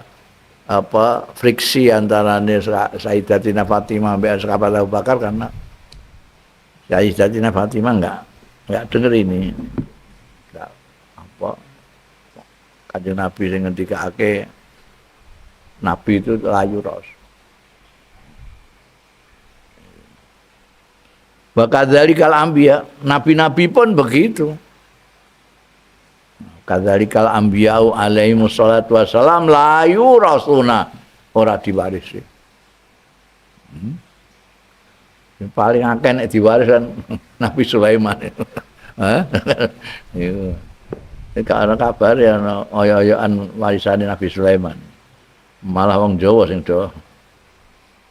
apa friksi antara Sayyidatina Fatimah sampai sahabat Abu Bakar, karena Sayyidatina Fatimah enggak denger ini. Enggak apa Kanjeng Nabi sing ngendikake Nabi itu la yuras. Wa kadzalikal anbiya, nabi-nabi pun begitu. Kadzalikal anbiya'u alaihi wassalatu wassalam la yurasuna, ora diwarisi. Yang paling akeh nek diwaris kan Nabi Sulaiman. Hah? Iku. Nek ana kabar ya ana oyo-oyoan warisane Nabi Sulaiman. Malah wong Jawa sing do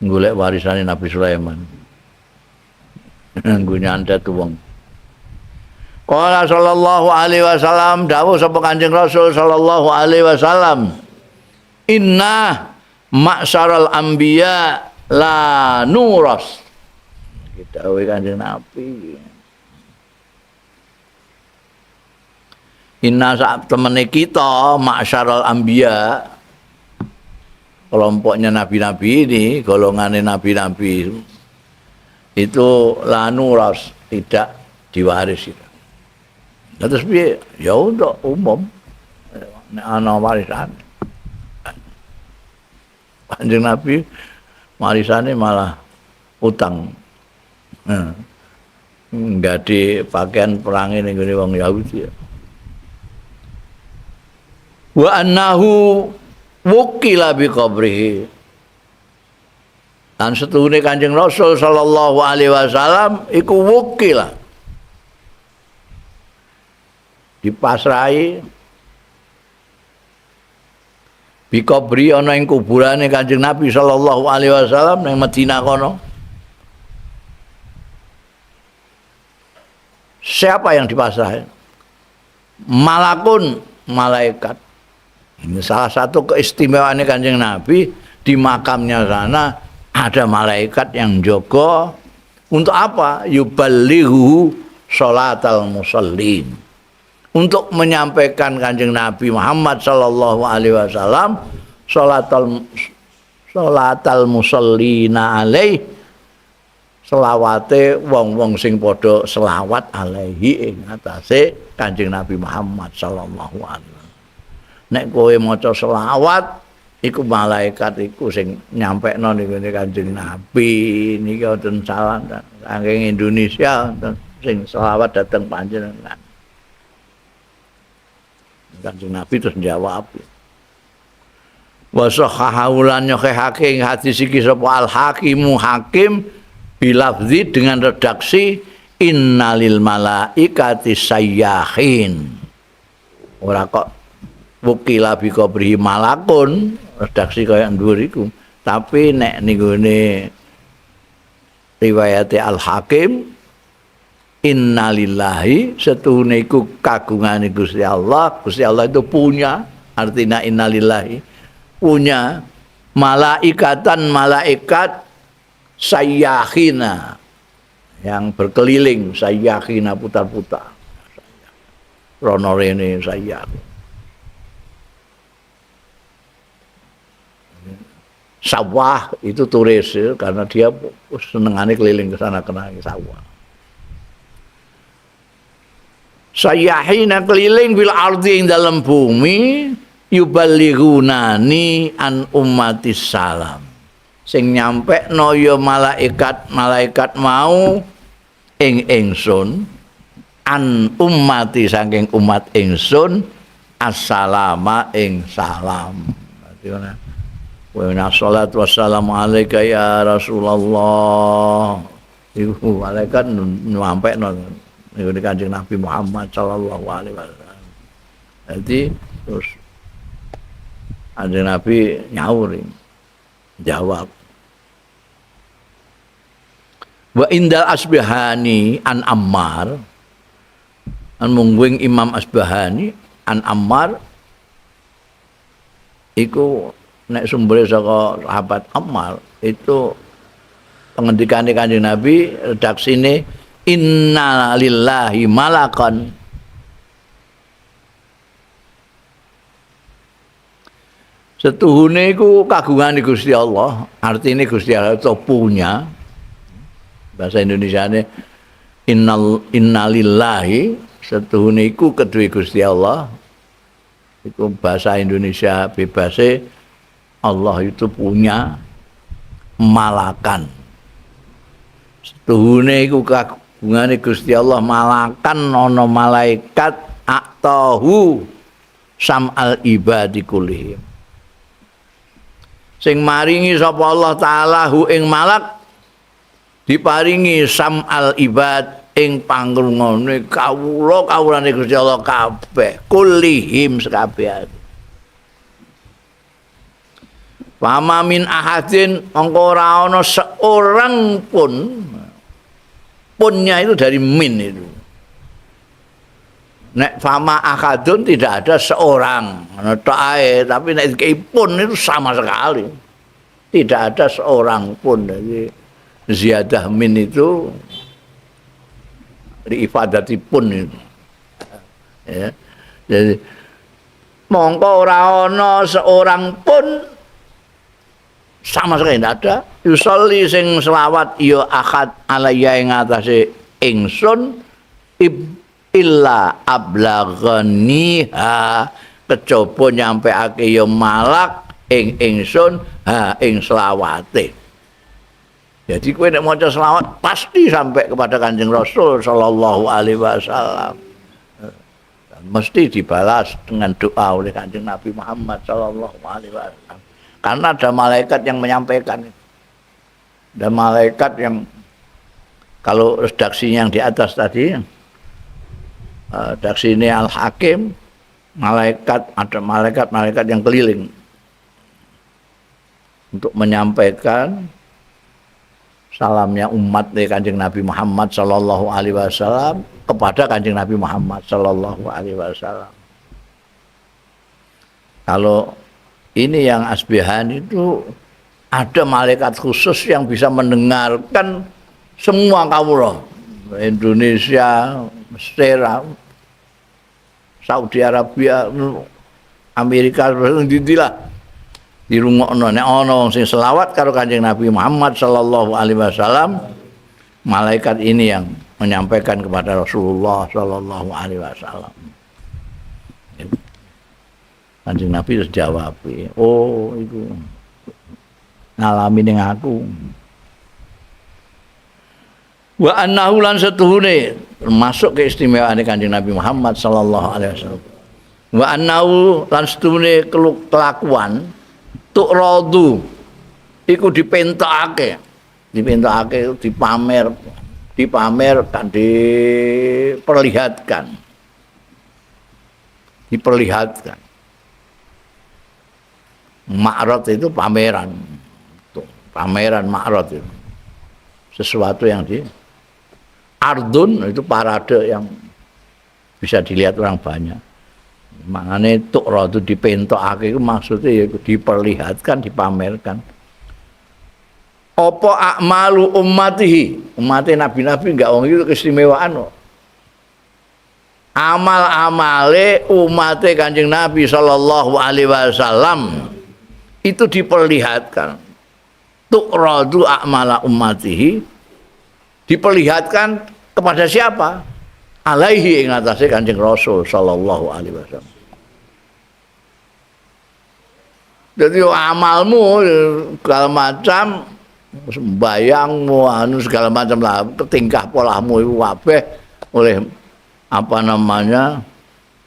golek warisane Nabi Sulaiman. Nggo nyantet wong. Qala sallallahu alaihi wasallam, dawuh sapa Kanjeng Rasul sallallahu alaihi wasallam, inna ma'syaral anbiya la nuras. Dawuh Kanjeng Nabi. Inna sak temene kita ma'syaral anbiya, kelompoknya nabi-nabi ini, golongane nabi-nabi itu la nuras, tidak diwaris itu. Nah, terus piye? Ya untuk umum nek ana warisan. Kanjeng Nabi warisane malah utang. Enggak di pakaian perangi ning gone wong Yahudi. Wa annahu wukila bi qabrihi. Lan setuhune Kanjeng Rasul sallallahu alaihi wasallam iku wukila, dipasrahi Bikobri ana ing kuburane Kanjeng Nabi sallallahu alaihi wasallam ning Madinah kono. Siapa yang dipasrahi? Malakun, malaikat. Ini salah satu keistimewaan Kanjeng Nabi, di makamnya sana ada malaikat yang jaga. Untuk apa? Yuballighu sholatal musallin. Untuk menyampaikan Kanjeng Nabi Muhammad sallallahu alaihi wasallam sholatal musallina alaih, selawate wong-wong sing padha selawat alaihi ing atase Kanjeng Nabi Muhammad sallallahu alaihi wasallam. Nek kowe maca selawat iku malaikat iku sing nyampekno niku Kanjeng Nabi. Niki wonten salam saking Indonesia wonten sing selawat dhateng panjenengan. Kanjeng Nabi terus jawab. Wa sahahu lan nyahihake ing hadis iki sapa al-hakimu hakim bilafzi dengan redaksi innalil malaikati sayyahin. Ora kok wukila bi qabrihi malakun, redaksi kaya dhuwur iku. Tapi nek ninggone riwayate al-hakim innalillahi setuhune iku kagungane Gusti Allah. Gusti Allah itu punya, artinya innalillahi punya malaikatan malaikat sayyahina yang berkeliling, sayyahina putar-putar rono rene sayyah. Sawah itu turis ya, karena dia senengane keliling ke sana kemari sawah. Sayyahina keliling bil ardi ing dalam bumi yuballighunani an ummatis salam. Sing nyampe no ya malaikat malaikat mau ing ingsun an ummati saking umat ingsun assalama ing salam. Wa salatu wassalamu alaika ya Rasulullah. Iku malaikat nyampe no niku Kanjeng Nabi Muhammad sallallahu alaihi wasallam. Jadi terus Kanjeng Nabi nyaur jawab. Wa indal Asbahani an Ammar, an mungguing Imam Asbahani an Ammar iku nek sumbere saka sahabat Ammar itu pengendikane Kanjeng Nabi redaksine inna lillahi malakan. Setuhune iku kagungane Gusti Allah, artine Gusti Allah itu punya. Bahasa Indonesiane innalillahi setuhune iku keduwe Gusti Allah. Iku bahasa Indonesia bebase Allah itu punya malakan. Setuhune iku kagungane Gusti Allah malakan ana malaikat aktahu sam'al ibadi kullihim. Sing maringi sapa Allah taala hu ing malak diparingi sam'al ibad ing pangrungone kawula kawulane Gusti Allah kabeh kullihim sekabehane. Fama min ahadin mongko ora ana seorang pun, punnya itu dari min itu. Nek fama ahadun tidak ada seorang, ngono tok ae, tapi nek dikei pun itu sama sekali. Tidak ada seorang pun. Jadi ziyadah min itu liifadati pun itu. Ya. Jadi mongko ora ana seorang pun sama sekali tidak ada. Yusolli sing selawat ya ahad alaiya ing atase ingsun illa ablaghaniha kejaba nyampeake ya malak ing ingsun ha ing selawate. Jadi kowe nek maca selawat pasti sampai kepada Kanjeng Rasul sallallahu alaihi wasallam. Mesti dibalas dengan doa oleh Kanjeng Nabi Muhammad sallallahu alaihi wasallam. Karena ada malaikat yang menyampaikan. Ada malaikat yang kalau redaksinya yang di atas tadi, redaksi ini Al-Hakim, malaikat, ada malaikat-malaikat yang keliling. untuk menyampaikan salamnya umat dari Kanjeng Nabi Muhammad sallallahu alaihi wasallam kepada Kanjeng Nabi Muhammad sallallahu alaihi wasallam. Kalau ini yang Asbihan itu ada malaikat khusus yang bisa mendengarkan semua kawula Indonesia, Mesir, Saudi Arabia, Amerika, ndi lah dirungokno. Nek ana wong sing selawat karo Kanjeng Nabi Muhammad sallallahu alaihi wasallam, malaikat ini yang menyampaikan kepada Rasulullah sallallahu alaihi wasallam. Kanjeng Nabi terus jawab, "Oh, iku ngalami ning aku." Wa annahu lan setuhune, termasuk keistimewaan Kanjeng Nabi Muhammad sallallahu alaihi wasallam. Wa annahu lan setuhune kelakuan tu'radu iku dipentokake. Dipentokake, dipamer, dipamerkan, diperlihatkan. Diperlihatkan. Ma'rad itu pameran. Tuh, pameran ma'rad itu. Sesuatu yang di ardun itu parade yang bisa dilihat orang banyak. Maknane tu'radu dipentokake itu maksudnya ya diperlihatkan, dipamerkan. Apa a'malu ummatihi? Ummate nabi-nabi enggak wong itu keistimewaan kok. Amal-amale umate Kanjeng Nabi sallallahu alaihi wasallam itu diperlihatkan. Tu'radu a'mala ummatihi diperlihatkan kepada siapa? Alaihi ing atase Kanjeng Rasul sallallahu alaihi wasallam. Jadi amalmu segala macam, sembayangmu, anu segala macam lah, tingkah polahmu itu kabeh oleh apa namanya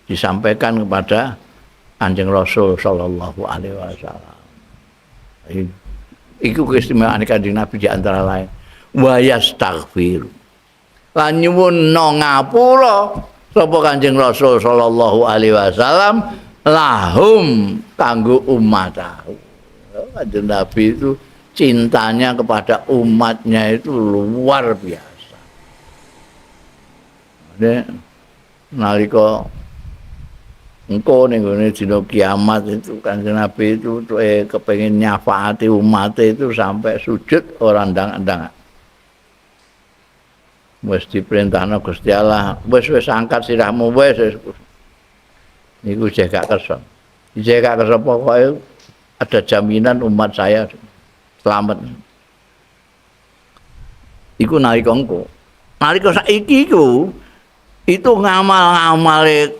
disampaikan kepada Kanjeng Rasul sallallahu alaihi wasallam. Iku keistimewaan Kanjeng Nabi di antara lain. Wa yastaghfir. Lan nyuwun ngapura sapa Kanjeng Rasul sallallahu alaihi wasallam lahum kanggo umat. Kanjeng Nabi itu cintanya kepada umatnya itu luar biasa. Jadi nalika engko ning gone dina kiamat itu Kanjeng Nabi itu kepengin nyafaati umat itu sampai sujud ora ndang-ndang. Wis diperintahno Gusti Allah, wis wis angkat sirahmu wis wis. Niku jek gak kersa. Jek gak kersa, pokoke ada jaminan umat saya selamat. Iku nalika engko. Nalika saiki iku itu ngamal-ngamale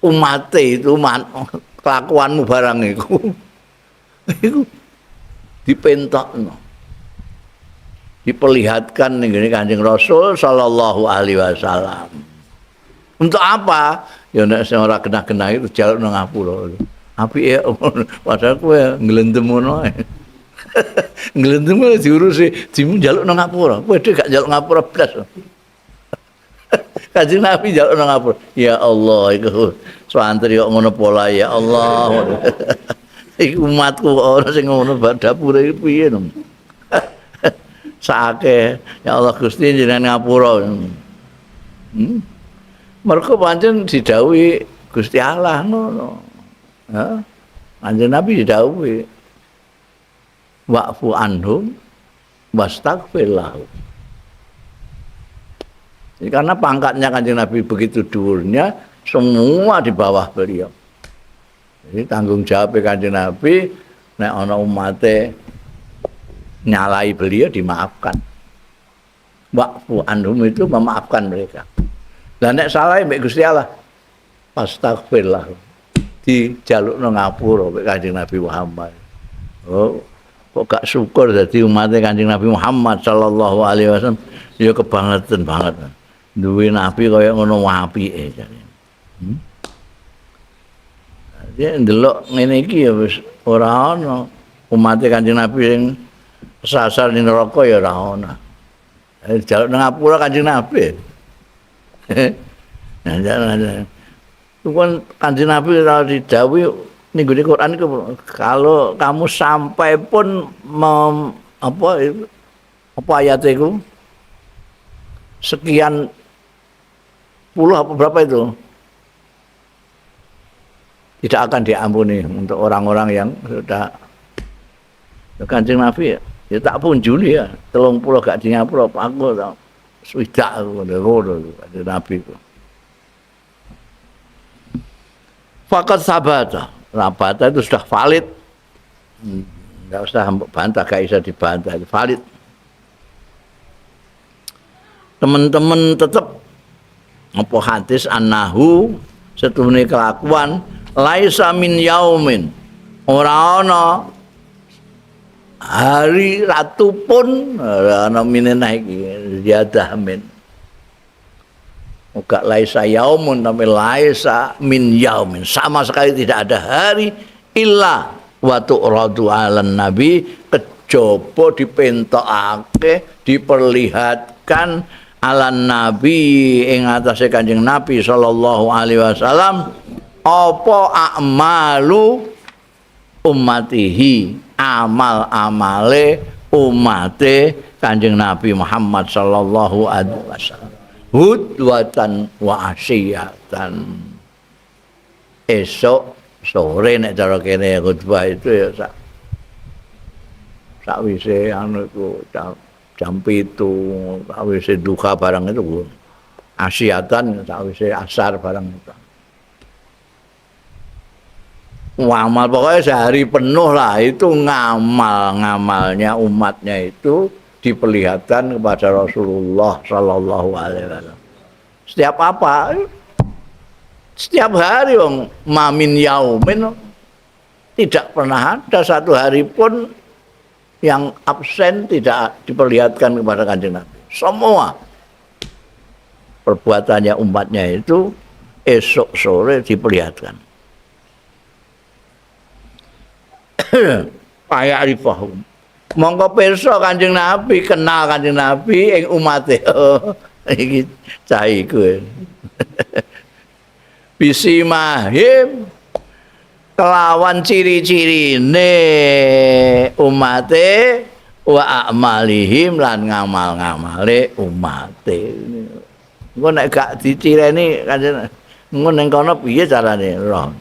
umate itu kelakuanmu barang iku. Iku dipentokno. Diperlihatkan ning ngene Kanjeng Rasul sallallahu alaihi wasallam. Untuk apa? Ya nek sing ora kena-kena itu jaluk nang ngapura. Apike padahal kowe nglendem ngono ae. Nglendem ngono diurusi, dimu njaluk nang ngapura. Kowe dhewe gak njaluk ngapura blas. Kanjeng Nabi njaluk nang ngapura. Ya Allah, iku santri kok ngono pola, ya Allah. Iku umatku kok ora sing ngono bab dapure iki piye no? Saake ya Allah Gusti jenengan ngapura. Mergo pancen didhawuhi Gusti Allah ngono. Ha? Kanjeng Nabi didhawuhi wa'fu anhum wastaghfir lahum. Jadi karena pangkatnya Kanjeng Nabi begitu dhuwurnya, semua di bawah beliau. Jadi tanggung jawab Kanjeng Nabi nek ana umate nyalai beliau dimaafkan. Wa'fu anhum itu memaafkan mereka. Lah nek salah mbek Gusti Allah, fastaghfir lahum. Dijalukno ngapura mbek Kanjeng Nabi Muhammad. Oh, kok gak syukur dadi umatnya Kanjeng Nabi Muhammad sallallahu alaihi wasallam, ya kebangetan banget. Duwe nabi kaya ngono apike jane. Dia ndelok ngene iki ya wis ora ana umate Kanjeng Nabi sing sasar ning neraka ya ora ana. Jaluk nang ngapura Kanjeng Nabi. Nah, jangan. Itu kan Kanjeng Nabi kalau didhawuhi Ning gone Quran iku kalau kamu sampai pun apa ayat itu sekian puluh apa berapa itu tidak akan diampuni untuk orang-orang yang sudah. Kanjeng Nabi ya tak punjuli ya 30 gak di ngapura aku tak swidak ngono Kanjeng Nabi ku. Faqad sabata. Rabata itu sudah valid. Enggak usah bantah, gak bisa dibantah, itu valid. Teman-teman tetap apa hadis annahu setuhune kelakuan laisa min yaumin ora ana hari ratu pun ora ana mine iki ziyadah min. Muka laisa yaumun tapi laisa min yaumin, sama sekali tidak ada hari illa wa tu'radu 'alan nabi kejaba dipentokake diperlihatkan 'alan nabi ing atase Kanjeng Nabi sallallahu alaihi wasallam apa a'malu ummatihi amal-amale umate Kanjeng Nabi Muhammad sallallahu alaihi wasallam hudwatan wa asyiyatan. Esok sore nek cara kene khutbah itu ya sakwise anu iku jam 7 sakwise duha barang itu asyiyatan sakwise asar barang itu. Ngamal pokoknya sehari penuh lah itu ngamal-ngamalnya umatnya itu diperlihatkan kepada Rasulullah sallallahu alaihi wasallam. Setiap apa? Setiap hari wong mamin yaumin tidak pernah ada satu hari pun yang absen tidak diperlihatkan kepada Kanjeng Nabi. Semua perbuatannya umatnya itu esok sore diperlihatkan. Faya'rifahum. Mongko pirsa Kanjeng Nabi, kenal Kanjeng Nabi ing umate. Oh, iki cah iku. Bisimahim kelawan ciri-cirine umate wa a'malihim lan ngamal-ngamale umate. Engko nek gak dicireni Kanjeng engko ning kono piye carane roh.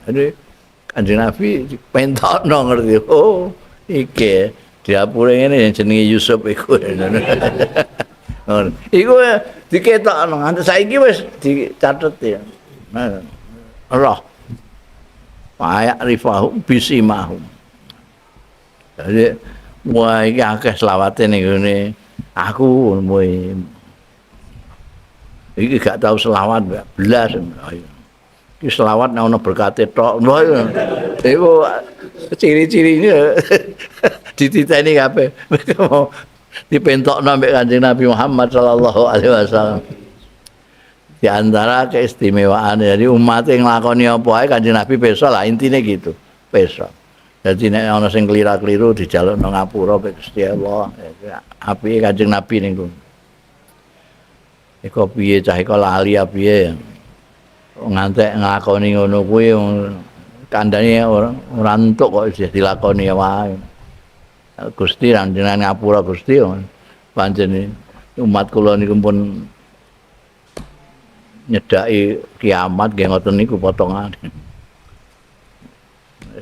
Jadi Kanjeng Nabi pentokno ngerti. Oh, iki diapure ngene jenenge Yusuf iku. Ngono. Iku diketokno nganti saiki wis dicatet ya. Roh. Fa'rifahum bisimahum. Jadi wah iki akeh selawate ning ngene. Aku iki gak tau selawat blas. Iki selawat nek ana berkate tok. Iku ciri-cirine dititeni kabeh. Mau dipentokno ambek Kanjeng Nabi Muhammad sallallahu alaihi wasallam. Di antara keistimewaan jadi umat yang nglakoni apa ae Kanjeng Nabi pirsa lah intine gitu. Pirsa. Dadi nek ana sing klira-kliru dijalukno ngapura mek Gusti Allah. Apike Kanjeng Nabi ning kono. Iku piye cah iku lali piye. Ngantek nglakoni ngono kuwi kandhane ora entuk kok isih dilakoni wae. Gusti jenengan ngapura Gusti pancen umat kula niku pun nyedaki kiamat nggih ngoten niku potongane.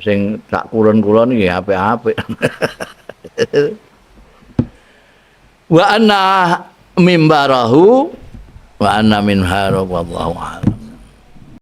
Sing tak kulon-kulon nggih apik-apik. Wa anna mimbarahu wa anna minha wallahu a'lam.